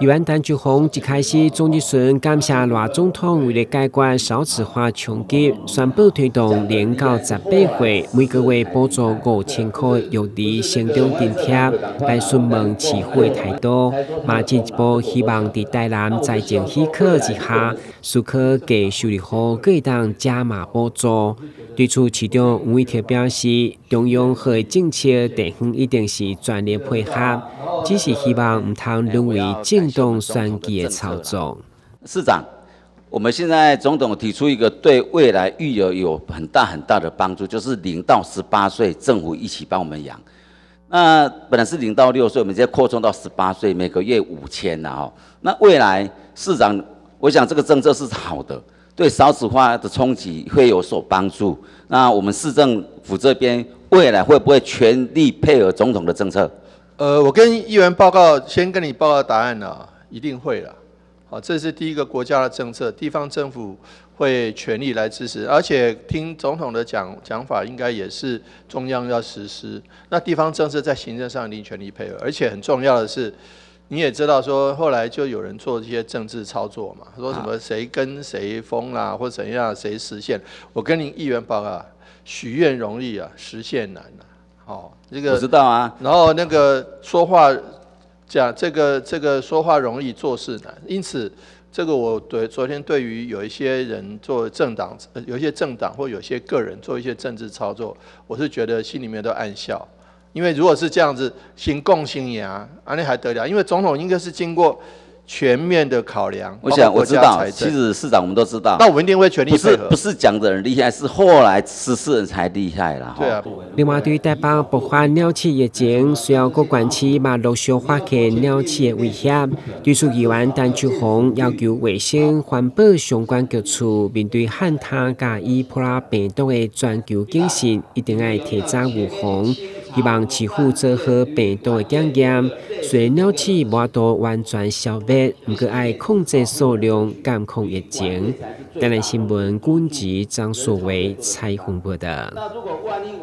議員陳秋紅一開始總質詢感謝賴總統為了解決少子化衝擊，宣布推動0到18歲每個月補助5000塊育兒成長津貼，來詢問市府的態度，嘛進一步希望佇台南財政許可之下，思考低收入戶閣會當加碼補助。對此，市長黃偉哲表示，中央好的政策，地方一定是全力配合，只是希望毋通淪為政黨選舉的操作。市長，我們現在總統提出一個對未來育兒有很大很大的幫助，就是0到18歲政府一起幫我們養。那本來是0到6歲，我們現在擴充到十八歲，每個月五千啦吼。那未來市長，我想這個政策是好的，對少子化的衝擊會有所幫助。那我們市政府這邊未來會不會全力配合總統的政策？我跟議員報告，先跟你報告答案啦，一定會啦。好，這是第一個國家的政策，地方政府會全力來支持，而且聽總統的講法，應該也是中央要實施。那地方政策在行政上一定全力配合，而且很重要的是，你也知道說，後來就有人做這些政治操作嘛，說什麼誰跟誰封啦，或怎樣誰實現。我跟您議員報告，許願容易啊，實現難啊。好，這個我知道啊。然後那個說話講這個說話容易做事難，因此這個我對昨天對於有一些人做政黨，有一些政黨或有些個人做一些政治操作，我是覺得心裡面都暗笑，因為如果是這樣子，先講先贏，按呢還得了？因為總統應該是經過全面的考量。我想我知道，其實市長我們都知道。那我們一定會全力配合。不是講的人厲害，是後來實施人才厲害啦。對啊。另外，對台北爆發鳥鼠疫情，隨後各縣市嘛陸續發現鳥鼠的威脅。對此，議員陳秋紅要求衛生環保相關局處面對旱災佮伊波拉病毒的全球警訊，一定愛提早預防。希望市府做好病毒的檢驗，雖然鳥鼠無法度完全消滅，毋過愛控制數量，監控疫情。台南新聞軍籍張淑維採訪報道。